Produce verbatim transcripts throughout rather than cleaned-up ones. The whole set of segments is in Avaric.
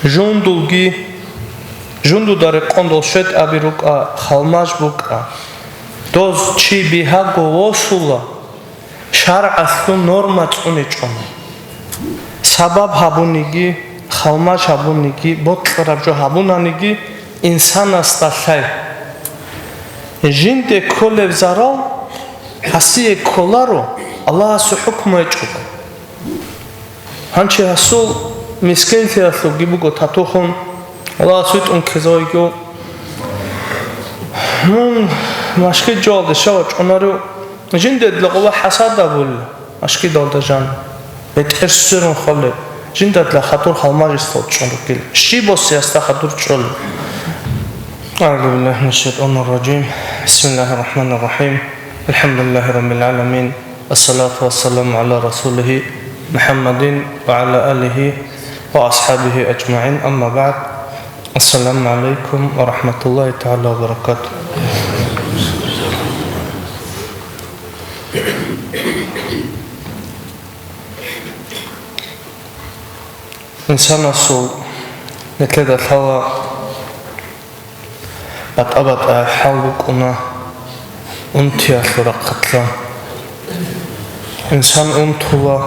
Жундулги, жундуда рекъон дол щветӀаби рукӀа, халмаж букӀа. Доз чи бигьаго восула, шаргӀалъул норма цӀуничӀони. Сабаб гьабуниги, халмаж гьабуниги, бокьараб жо гьабунаниги инсанасда лъай. Жинде кколеб зарал гьасие кколаро, Аллагьасул хӀукму гьечӀого. Гьанчи гьасул мискинлъиялъулги буго татухун, Аллагьас витӀун ккезавайги. Мун машгид жоялде щав вачӀунарев, жиндедла къоба хӀасад абулеб машгидалда жан, бетӀер сверун хвалеб, жиндадла хадур халмажисдал чӀун ругел, щиб босиялъа хадур чӀолеб. أعوذ بالله من الشيطان الرجيم. بسم الله الرحمن الرحيم. الحمد لله رب العالمين. الصلاة والسلام على رسوله محمد وعلى آله وأصحابه أجمعين. أما بعد. السلام عليكم ورحمة الله تعالى وبركاته. Инсанасул нилъеда лъала батӀа-батӀа хӀал букӀуна унтиялъул рахъалъан. Инсан унтула,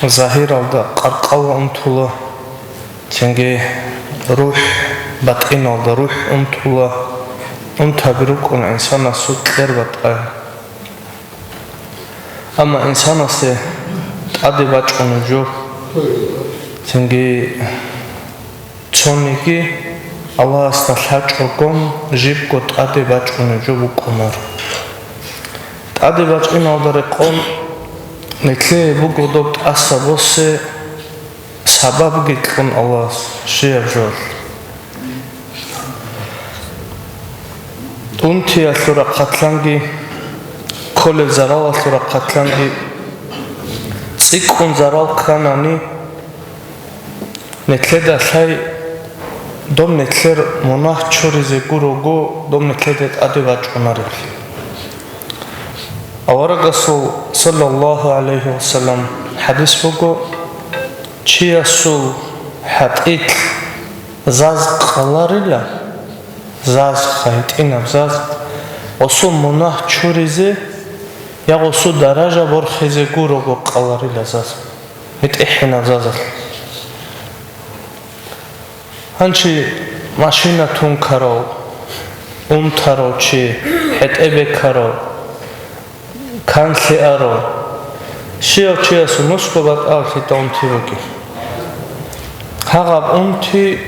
загьиралда къаркъала унтула, цинги рухӀ, батӀиналда рухӀ унтула, унтаби рукӀуна инсанасул кьер батӀа. Амма инсанасде тӀаде бачӀунеб жо, цинги цониги Аллагьасда лъачӀого жибго тӀаде бачӀунеб жо букӀунаро. ТӀаде бачӀиналда рекъон нилъее буго доб тӀаса босе сабабги кьун Аллагьас щибаб жо. Унтиялъул рахъалъанги, кколеб заралалъул рахъалъанги, цӀикӀкӀун зарал кканани, нилъеда лъай доб нилъер мунагь чуризе гурого доб нилъеде тӀаде бачӀунареблъи. Аварагасул, саллаллагьу гӀалайгьи вассалам, хӀадис буго: чиясул хӀатӀилъ заз къаларила, заз, гьитӀинаб заз, гъосул мунагь чуризе я гъосул даража борхизе гурого къаларила заз, гьитӀинаб зазалъ. Гьанчи машина тункарав, унтарав чи, хӀетӀе бекарав, канлъи арав, щивав чиясул нусго батӀалъи тӀонти бугеб. Гьагъаб унти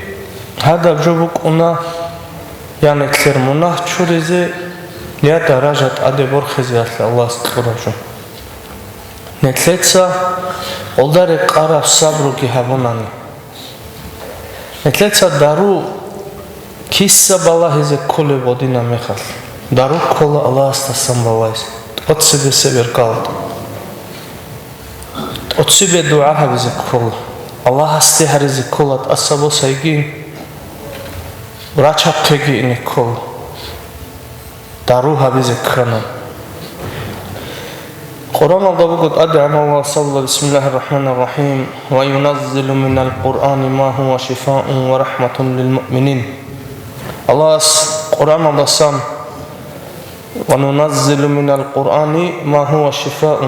гьадаб жо букӀуна, я нилъер мунагь чуризе, я даража тӀаде борхизеялъе Аллагьас кьураб жо. Нилъеца гъолда рекъараб сабруги гьабунани. Нилъеца дару киса балагьизе кколеб гъодинаб мехалъ, дару ккола Аллагьасдасан балагьизе, тӀоцебе себеркалда. ТӀоцебе дугӀа гьабизе ккола, Аллагьасде гьаризе ккола, тӀаса босайги, врачахъеги ине ккола. Дару гьабизе ккана. Къуръаналда буго ТӀадегӀанав Аллагьас абула: بسم الله الرحمن الرحيم. وينزل من القرآن ما هو شفاء ورحمة للمؤمنين. Аллагьас Къуръаналдасан: وننزل من القرآن ما هو شفاء.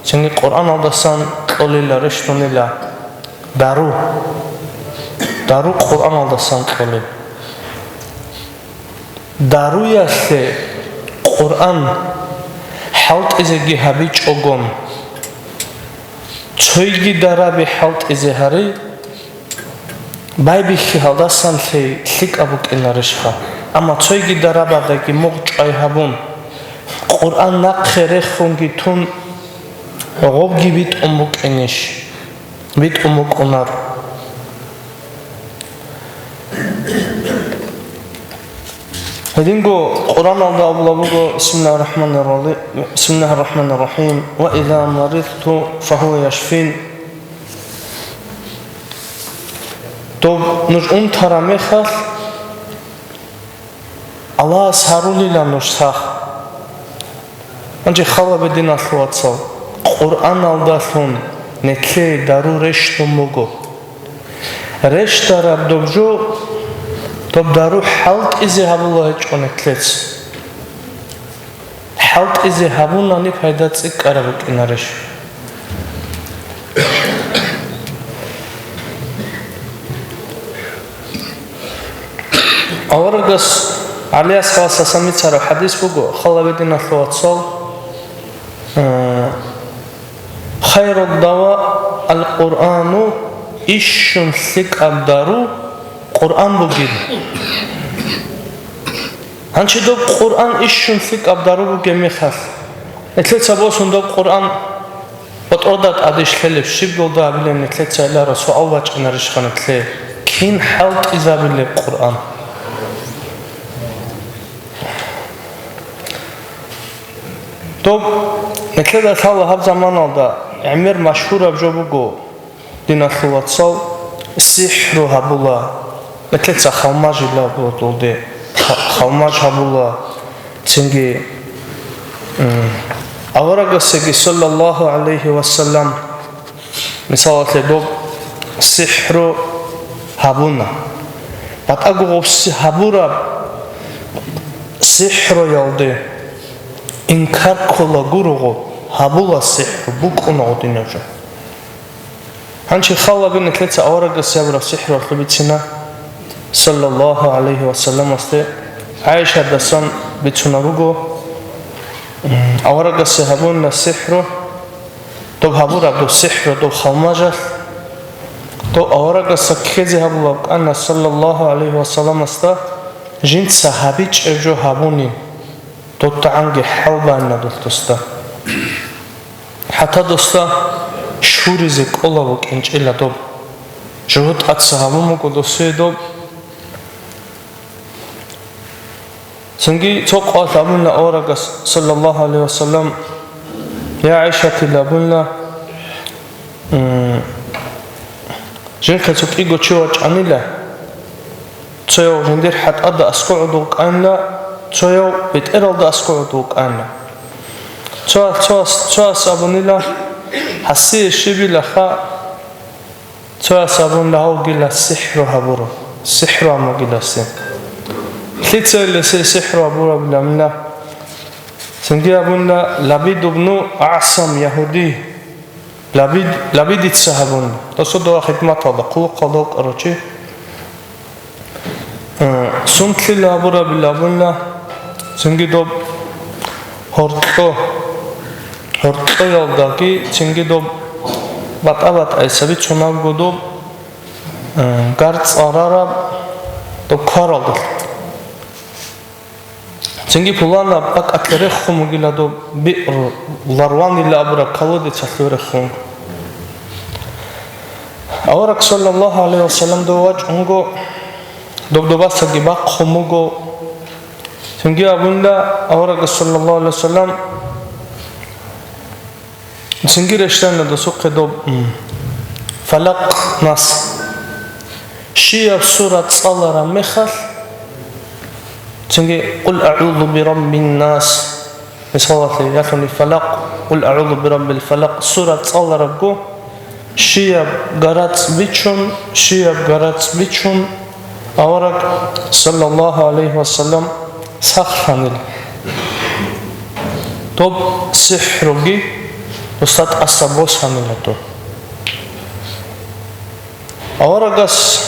Цинги Къуръаналдасан кьолила, рещтӀунила дару. Дару Къуръаналдасан кьолеб. Даруялъе Къуръан хӀалтӀизеги гьабичӀогон, цойги дараби хӀалтӀизе гьари, байбихьи гьалдасанлъи лъикӀаб букӀинарищха? Амма цойги дарабадаги мугъ чӀвай гьабун, Къуръан нахъе рехунги тун, гъобги битӀун букӀинищ? БитӀун букӀунар. Гьединго Къуръаналда абула буго: بسم الله الرحمن الرحيم. بسم الله الرحمن الرحيم. وإذا مرضت فهو يشفين. Доб нуж унтараб мехалъ, Аллагьас гьарулила нуж сах. Гьанже хал гьабе, диналъул вацал, Къуръаналдалъун нилъее дару рещтӀун буго. Рещтараб доб жо, доб дару хӀалтӀизе гьабула гьечӀо нилъеца. ХӀалтӀизе гьабунани пайда цӀикӀкӀараб букӀинарищ? Аварагас гӀалияс хасасан бицараб хӀадис буго, хал гьабе диналъул вацал, э, «Хайрул дава ал-Къуръану», ишшун лъикӀаб дару Къуръан бугин. Гьанчи доб Къуръан ишшун лъикӀаб дару бугеб мехалъ, нилъеца босун доб Къуръан ботӀрода тӀаде иш лъелеб, щиб долда гьабилеб нилъеца иларо суал бачӀинарищха нилъее, кин хӀалтӀизабилеб Къуръан? Доб нилъеда лъала гьаб заманалда гӀемер машгьураб жо буго, диналъул вацал, сихӀру гьабула, нилъеца халмажила гьабула долде, ха-, халмаж гьабула, цинги, м, аварагасеги, саллаллагьу гӀалайгьи ва саллам, мисалалъе, доб сихӀру гьабуна. БатӀаго гъоб си-, гьабураб сихӀруялде инкар ккола гуро гъоб, гьабула сихӀру, букӀуна гъодинаб жо. Гьанчи хал гьабе нилъеца аварагас гьабураб сихӀралъул бицина, саллаллагьу гӀалайгьи ва салламасде. ГӀайшадасан бицунаб буго, м, аварагасе гьабуна сихӀру, доб гьабураб доб сихӀру, доб халмажалъ, доб аварагасда ккезе гьабулаб букӀана, саллаллагьу гӀалайгьи ва салламасда, жинца гьабичӀеб жо гьабунин. ДодагӀанги хӀалбаанила дулъ досда. ХӀатта досда щуризе кӀола букӀинчӀила доб. ЖугьутӀаца гьабун буго досие доб. Цинги цо къоялъ абуна аварагас, саллаллагьу гӀалайгьи ва саллам, я ГӀайшатила абуна, м, жинхъе цо кӀиго чи вачӀанила, цояв жиндир хӀатӀада аскӀов гӀодов вукӀанила, цояв бетӀералда аскӀов гӀодов вукӀанила. Цо-, цо-, цояс абунила, гьасие щибилаха, цояс абунила, гьав гила сихӀру гьабураб, сихӀру гьабун гила син. Лъица гьеле сихӀру гьабурабилан абунила? Цинги абунила, Лабид ибну АгӀсам ягьуди. Лабид-, Лабидица гьабун, досда ва хидматалда, хъулухъалда вукӀарав чи. Э, сунлъила гьабурабилан абуна, цинги доб гьоркьо, гьоркьоялдаги цинги доб батӀа-батӀаясаби цунагго доб, э, гарцӀ гьарараб доб кваралдалъ. Цинги пуланаб бакӀалъе рехун бугила доб, Биъру Ларванила абураб колодецалъе рехун. Авараг саллаллагьу гӀалайгьи ва саллам дов вачӀун вуго, доб добасаги бахъун буго. Цинги абунила аварагас саллаллагьу гӀалайгьи ва саллам, Цинги рещтӀана досухъе доб, м, Фалакъ нас. Щияб сура цӀалараб мехалъ, цинги Къул агӀузу бираббин нас, мисалалъе, ялъуни Фалакъ, Къул агӀузу бираббил фалакъ сура цӀаларабго, щияб гарацӀ бичун, щияб гарацӀ бичун, авараг, саллаллагьу гӀалайгьи ва саллам, сахлъанила. Доб сихӀруги досда тӀаса босанила доб. Аварагас,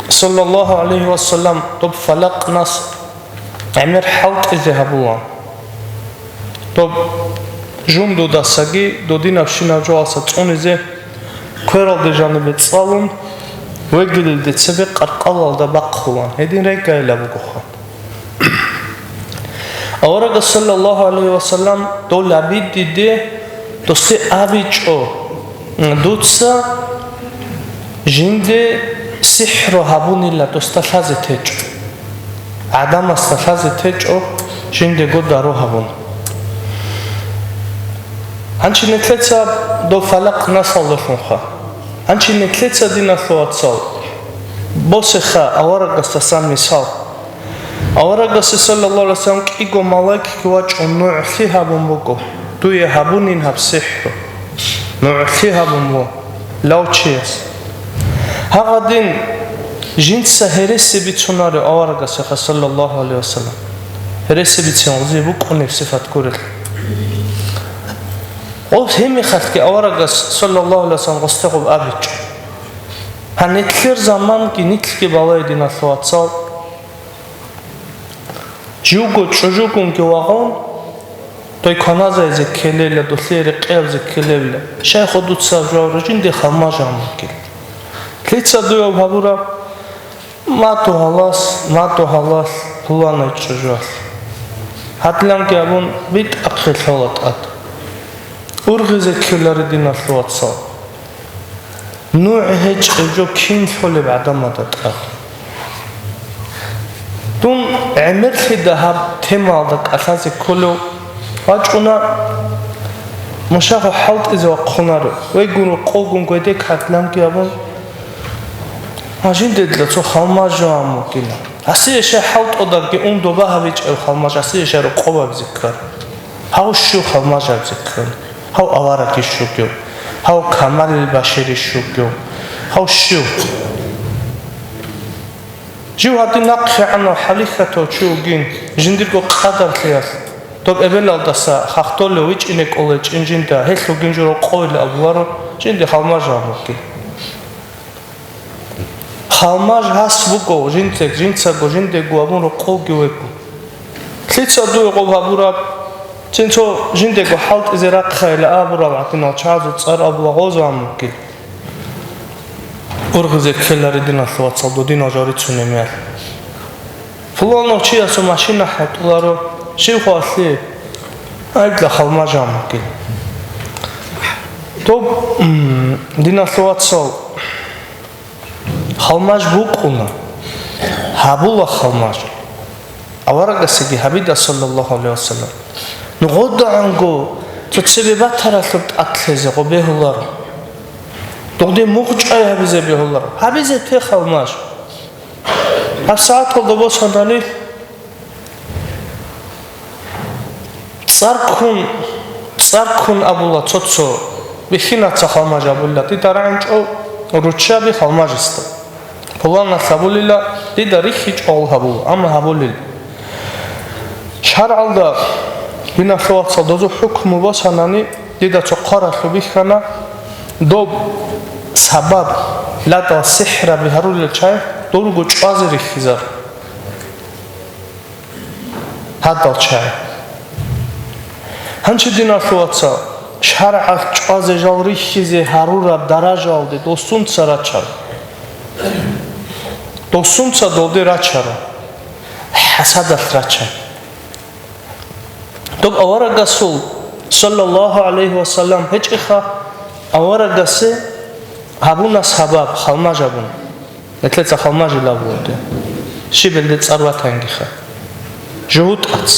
саллаллагьу гӀалайгьи ва саллам, доб Фалакъ нас гӀемер хӀалтӀизе гьабула. Доб жундудасаги додинабщинаб жоялдаса цӀунизе квералде жанибе цӀалун, вегилелде цебе къаркъалалда бахъулан, гьедин регайила бугоха. Аварагас, саллаллагьу гӀалайгьи ва саллам, дов Лабидиде досде абичӀо, дуца жинде сихӀру гьабунила досда лъазе течӀо. ГӀадамасда лъазе течӀо жиндего дару гьабун. Гьанчи нилъеца дов Фалакъ насалдалъунха. Гьанчи нилъеца, диналъул вацал, босеха аварагасдасан мисал. Аварагасе, саллаллагьу гӀалайгьи ва саллам, кӀиго малаикги вачӀун нугӀлъи гьабун буго, дуе гьабунин гьаб сихӀру. НугӀлъи гьабун буго лав чияс. Гьагъадин жинца гьереси бицунарев аварагасеха, саллаллагьу гӀалайгьи вассалам. Гьереси бицин гъузи букӀунеб сипат гурел. Гъоб гьеб мехалъги аварагас, саллаллагьу гӀалайгьи вассалам, гъосде гъоб абичӀо: «Гьанетлъер заманги нилъги балай, диналъул вацал». Живго чӀужугунги вагъун, дой кваназайзе ккелейла, долъие рекъеябзе ккелейла, щайха дуца жавра жинде халмаж гьамуккил. Лъица дуяв гьабураб, мату гьалас, мату гьалас, пуланай чӀужуялъ. Гьадлъанги абун, битӀахъе лъола тӀад. Ургъизе ккелари, диналъул вацал. НугӀ гьечӀеб жо кин лъолеб гӀадамада тӀад? Дун гӀемерлъида гьаб темаялда кӀалъазе кколев вачӀуна, мушаго хӀалтӀизе вахъунаро, вегун рокъовгун гведек гьадлъанги абун, гьажиндедла цо халмаж жо гьамуккила. Гьасие щай хӀалтӀудаги ун доба гьабичӀеб халмаж, гьасие щай рокъов абизе ккар. Гьав щив халмаж абизе ккан? Гьав аварагищ вугев? Гьав камалил башарищ вугев? Гьав щив? Жив гьадин нахъегӀанав хӀалихьатав чи вугин, жиндирго къадарлъиялъ, доб эбелалдаса хахтолев вичӀине кӀолечӀин жинда, гьелъ вугин жо рокъовила абуларо, жинде халмаж гьабугин. Халмаж гьас буго, жинцег-, жинцаго жиндего абун рокъовги вего. Лъица дуе гъоб гьабураб? Цин цо жиндего хӀалтӀизе рахъайила абурал гӀадинал чагӀазул цӀар абула гъоза амуккил. Ургъизе ккелари, диналъул вацал, додинал жо рицунеб мехалъ. Пуланав чиясул машина хӀалтӀуларо, щив хвалъи? Гьайбла халмаж гьамуккил. Доб, м, диналъул вацал, халмаж букӀуна, гьабула халмаж. Аварагасеги гьабида, саллаллагьу гӀалайгьи вассалам. Ну гъодагӀанго цо цебе батаралъуб тӀадлъезе гъо бегьуларо. Догъде мугъчӀвай гьабизе бегьуларо. Гьабизе те халмаж. ГьабсагӀаталда босанани цӀар ккун, цӀар ккун абула цо-цо, бихьинаца халмаж абула, дида рагӀинчӀо руччаби халмажиста. Пуланалъ гьабулила, дида рихьичӀо гъол гьабула, амма гьабулел. ШаргӀалда, диналъул вацал, дозу хӀукму босанани, дида цо хъваралъуб бихьана, доб сабаб, ладал сихӀраби гьарулел чагӀи, дурго чӀвазе рихьизар. Гьадал чагӀи. Гьанчи, диналъул вацал, шаргӀалъ чӀвазе жал рихьизе гьарураб даражаялде досунца рачаро. Досунца долде рачаро. ХӀасадалъ рачаро. Доб аварагасул, саллаллагьу гӀалайгьи вассалам, гьечӀеха, аварагасе гьабуна сабаб, халмаж гьабуна. Нилъеца халмажил абулеб. Щибелде цӀар батангиха. ЖугьутӀац.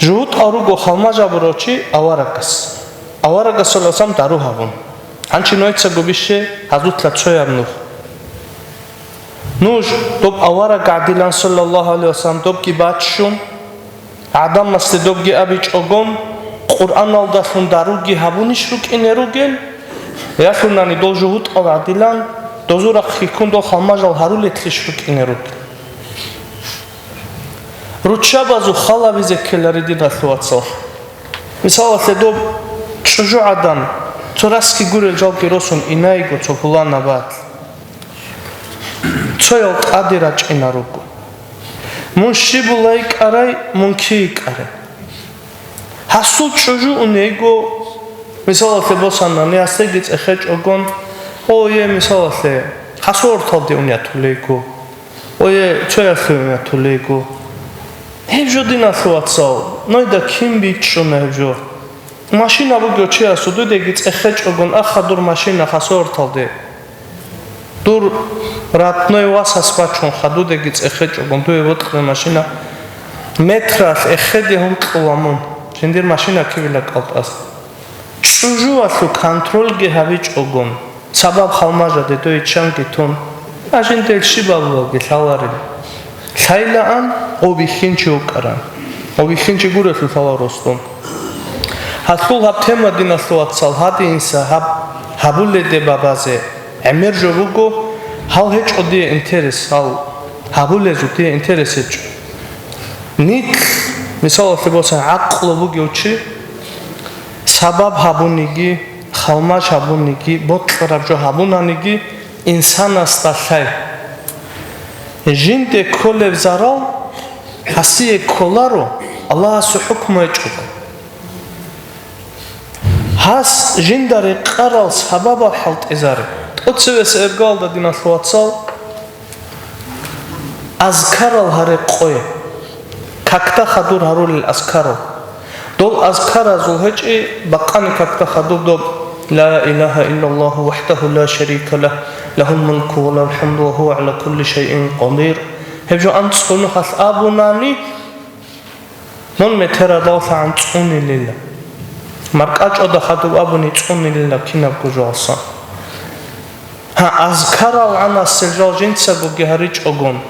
ЖугьутӀал руго халмаж абурав чи аварагас. Аварагасул асам дару гьабун. Гьанчи нойцаго бище гьазутла цояб нух. Нуж доб авараг гӀадилан, саллаллагьу гӀалайгьи вассалам, добги баччун, гӀадамасде добги абичӀогон, Къуръаналдалъун даруги гьабунищ рукӀине ругел, ялъунани дол жугьутӀал гӀадилан, дозул рахъги ккун дол халмажал гьарулетлъищ рукӀине ругел. Руччабазул халабизе ккелари, диналъул вацал. Мисалалъе, доб чӀужугӀадан цо расги гурел жалги росун инайго цо пуланаб батӀ. Цоял тӀаде рачӀина руго. Мун щиб була йикӀарай, мун кий йикӀарай. Гьасул чӀужу унейго, мисалалъе босанани, гьасдеги цӀехечӀогон, о, е, мисалалъе, гьасул орталде ун ятулейго, о, е, цоялъе ун ятулейго. Гьеб жо, диналъул вацал, нойда кин бичӀчӀуна гьеб жо? Машина бугев чиясул дудеги цӀехечӀогон аха дур машина гьасул орталде. Дур родной васас бачун хадудеги цӀехечӀогон дуе вокьуна машина, метралъ эхеде гьункьула мун, жиндир машина кибила кӀалтӀас. ЧӀужуялъул контрольги гьабичӀогон, сабаб халмажаде дой чанги тун, а жиндел щибабулалги лъаларел. Лъайлаан, гъов бихьинчи вукӀаран. Гъов бихьинчи гурелъул лъала росдун. Гьалъул гьаб тема, диналъул вацал, гьадинса гьаб гьабуледе бабазе. ГӀемер жо буго, гьал гьечӀо дие интерес, гьал гьабулезул дие интерес гьечӀо. Нилъ, мисалалъе босани, гӀакълу бугев чи, сабаб гьабуниги, халмаж гьабуниги, бокьараб жо гьабунаниги, инсанасда лъай. Жинде кколеб зарал гьасие кколаро, Аллагьасул хӀукму гьечӀого. Гьас жинда рекъарал сабабал хӀалтӀизаре. ТӀоцевесеб иргаялда, диналъул вацал, азкарал гьаре къо. Какда хадур гьарулел азкарал. Дол азкаразул гьечӀи бакъани какда хадуб доб: «Ла илагьа иллаллагьу вахӀдагьу ла шарика лагь, лагьул мулку ва лагьул хӀамду ва гьува гӀала кулли шайин къадир». Гьеб жо анцӀго нухалъ абунани, мун метер гьадаллъагӀан цӀунилила. МаркӀачӀуда хадуб абуни цӀунилила кинабго жоялдасан. Гьа, азкарал гӀанасел жал жинцагоги гьаричӀогон.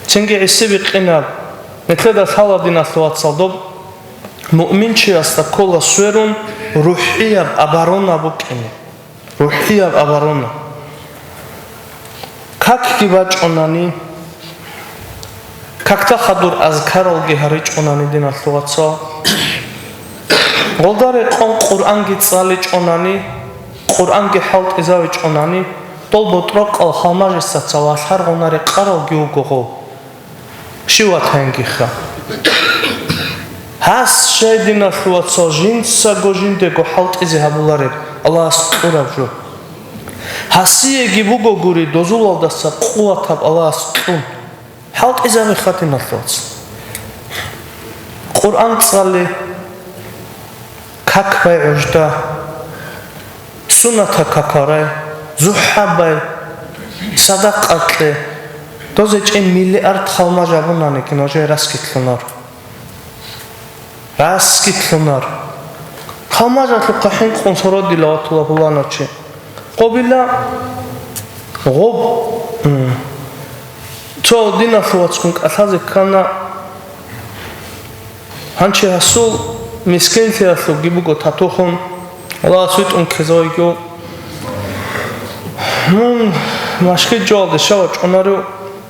Цинги гӀиси бикъинаб, нилъеда лъала, диналъул вацал, доб муъминчиясда ккола сверун рухӀияб оборона букӀине. РухӀияб оборона. Какги бачӀунани, какда хадур азкаралги гьаричӀунани, диналъул вацал, гъолда рекъон Къуръанги цӀаличӀунани, Къуръанги хӀалтӀизавичӀунани, дол ботӀрокъал халмажиса цала лъаргъуна рекъаралги вуго гъов. Щив ватаниги ха. Гьас щай, диналъул вацал, жинцаго жиндего хӀалтӀизе гьабулареб Аллагьас кьураб жо. Гьасиеги буго гури дозулалдаса къуватаб Аллагьас кьун. ХӀалтӀизабиха, диналъул вацал. Къуръан цӀали, как бай гӀужда, суннатал какарай, зухӀа бай, садакъа кье. Дозе чӀин миллиард халмаж абунаниги нужее раскитлъунар. Раскитлъунар. Халмажалъухъа хӀинкъун сородила ватула пуланав чи. Гъобила, гъоб, м, цо диналъул вацгун кӀалъазе ккана. Гьанчи гьасул мискинлъиялъулги буго татухун, Аллагьас витӀун ккезавайги. Мун машгид жоялде щав вачӀунарев,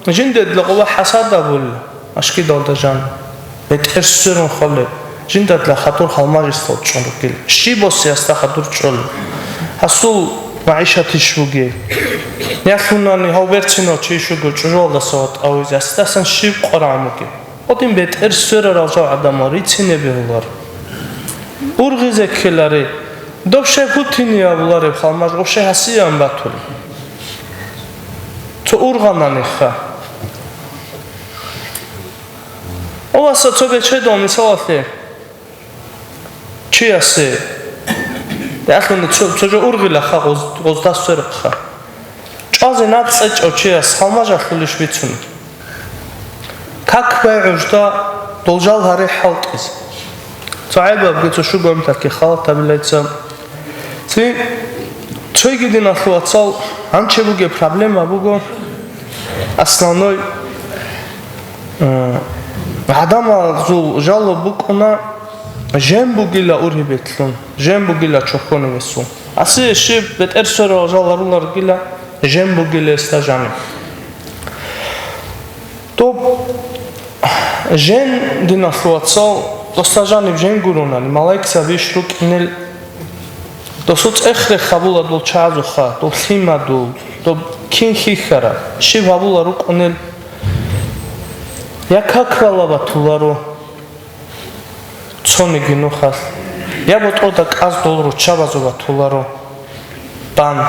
жиндедла къоба хӀасад абулел машгидалда жан. БетӀер сверун холеб, жиндадла хадур халмажисдал чӀун ругел. Щиб босиасда хадур чӀолел? Гьасул магӀишат иш бугел? Ялъунани гьав берцинав чи иш вуго чӀужуялдаса ватӀавизе, гьасдасан щиб къварагӀун бугеб? Гьадин бетӀер сверарал жал гӀадамал рицине бегьулар. Ургъизе ккеларе, дов щай хутине абулареб халмаж, гъов щай гьасиян батулеб. Цо ургъананиха. О, васа, цо бечедал мисалалъе. Чиясе, ялъуни цо, цо жо ургъилаха гъоз-, гъозда сверухъа. ЧӀвазе нацӀцӀечӀав чияс халмажалъулищ бицун? Как бай гӀужда, дол жал гьаре хӀалтӀизе. Цо гӀайбабги цо щугун таки халатабилайца. Ци, цойги диналъул вацал, гьанчи бугеб проблема буго, основной, э, гӀадамазул жало букӀуна, жен бугила ургьибетлъун, жен бугила чохьонивесун. Асие щиб бетӀер сверал жал гьаруларгила, жен бугила гьесда жаниб. Доб жен, диналъул вацал, досда жаниб жен гуронани, малаикзабищ рукӀинел, досул цӀех-рех гьабула дол чагӀазухъа, дол лъимадул, доб кин хьихьараб, щиб гьабула рукӀунел, я какрала батуларо, цониги нухалъ, я ботӀрода кӀаз дол руччабазул батуларо бан.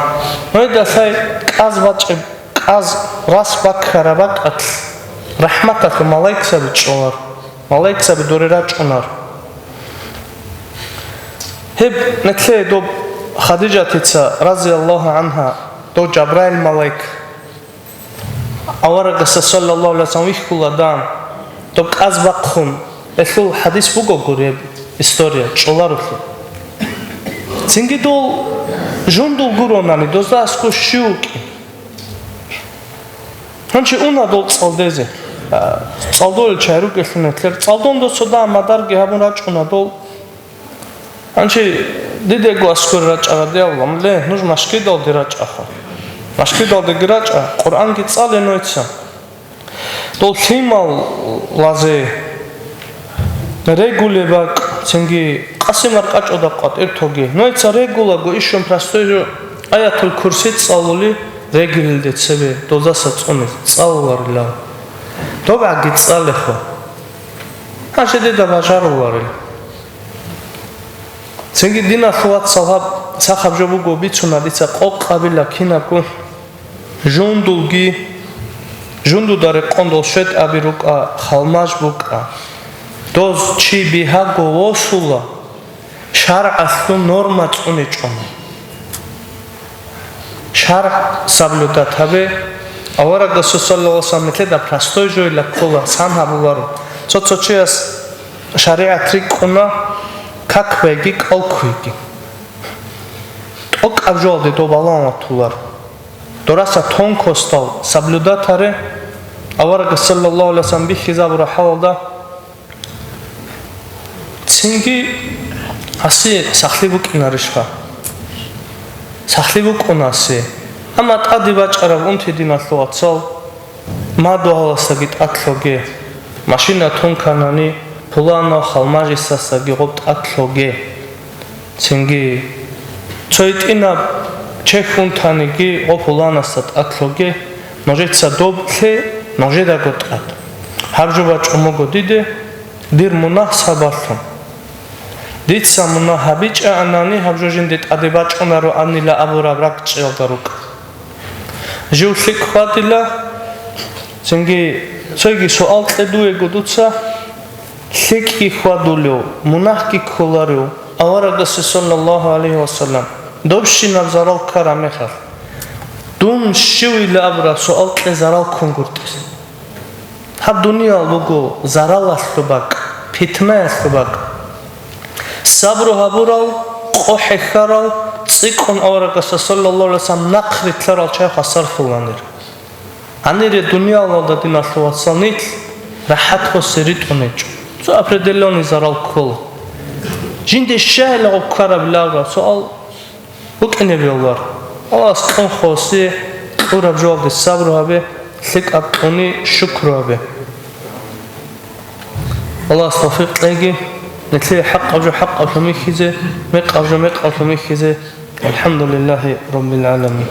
Гьедалъай кӀаз бачӀеб, кӀаз рас баккараб бакӀалъ, рахӀматалъул малаикзаби чӀолар, малаикзаби доре рачӀунар. Гьеб нилъее доб Хадижатица, разияллагьу гӀангьа, дов Жабраил малаик, Аварагасда, саллаллагьу гӀалайгьи вассалам, вихьула дан, доб кӀаз бахъун, гьелъул хӀадис буго гуреб, история, чӀоларулъи. Цинги дол жундул гуронани, дозда аскӀов щив вукӀин? Гьанчи уна дол цӀалдезе. А, цӀалдолел чагӀи рукӀелъул нилъер. ЦӀалдон досда мадарги гьабун рачӀуна дол. Гьанчи дидего аскӀор рачӀа радияллагьу гӀангьу, ле, нуж машгидалде рачӀаха. Машгидалдаги рачӀа, Къуръанги цӀале нойца. Дол лъималазе регулеб бакӀ, цинги къасимар къачӀода къватӀир тоге. Нойца регулаго ишун простой жо Аятул Курси цӀалули регулилде цебе, дозаса цӀунизе цӀалуларилан. ДобгӀаги цӀалехъо. Гьанже дида бажаруларел. Цинги, диналъул вацал, гьаб цахаб жо буго бицуна дица къокъабила кинабго. Жундулги, жундуда рекъон дол шветӀаби рукӀа, халмаж букӀа. Доз чи бигьаго восула, шаргӀалъул норма цӀуничӀони. ШаргӀ соблюдать гьабе, аварагасул саллаллагьу гӀалайгьи вассалам нилъеда простой жойила ккола, сан гьабуларо. Цо-цо чияс шаригӀат рикӀкӀуна, как байги, кӀал кквейги. ТӀокӀаб жоялде доб балагьун ватуларо. Дораса тонкостал соблюдать гьаре, аварагас саллаллагьу гӀалайгьи вассалам бихьизабураб хӀалалда. Цинги гьасе сахлъи букӀинарищха? Сахлъи букӀунасе. Амма тӀаде бачӀараб унти, диналъул вацал, мадугьаласдаги тӀад лъоге, машина тунканани, пуланав халмажисасдаги гъоб тӀад лъоге. Цинги цо гьитӀинаб чехь унтаниги, гъоб пуланасда тӀад лъоге, нужеца доб лъе, нужедаго тӀад. Гьаб жо бачӀун буго диде, дир мунагь сабаблъун. Дица мунагь гьабичӀаанани, гьаб жо жинде тӀаде бачӀунароанила абураб ракӀчӀиялда рукӀа. Жив лъикӀ хьвадила, цинги цоги суал кье дуего дуца, лъикӀги хьвадулев, мунагьги кколарев аварагасе, саллаллагьу гӀалайгьи вассалам, добщинаб зарал ккараб мехалъ, дун щивила абураб суал кье зарал ккун гуртӀис. Гьаб дуниял буго заралалъул бакӀ, питнаялъул бакӀ. Сабру гьабурал, къо хӀехьарал, цӀикӀкӀун аварагасда, саллаллагьу гӀалайгьи вассалам, нахъ рилълъарал чагӀи хвасарлъуланир. Гьанире дуниялалда, диналъул вацал, нилъ рахӀат босе ритӀун гьечӀо. Цо определённый зарал ккола. Жинде щайила гъоб ккарабилаб суал букӀине бегьулар. Аллагьас кьун хосие, кьураб жоялде сабру гьабе, лъикӀаб кьуни шукру гьабе. Аллагьас тавфикъ кьеги, нилъее хӀакъаб жо хӀакъаблъун бихьизе, мекъаб жо мекъаблъун бихьизе. ВалхӀамдулиллагьи раббил гӀаламин.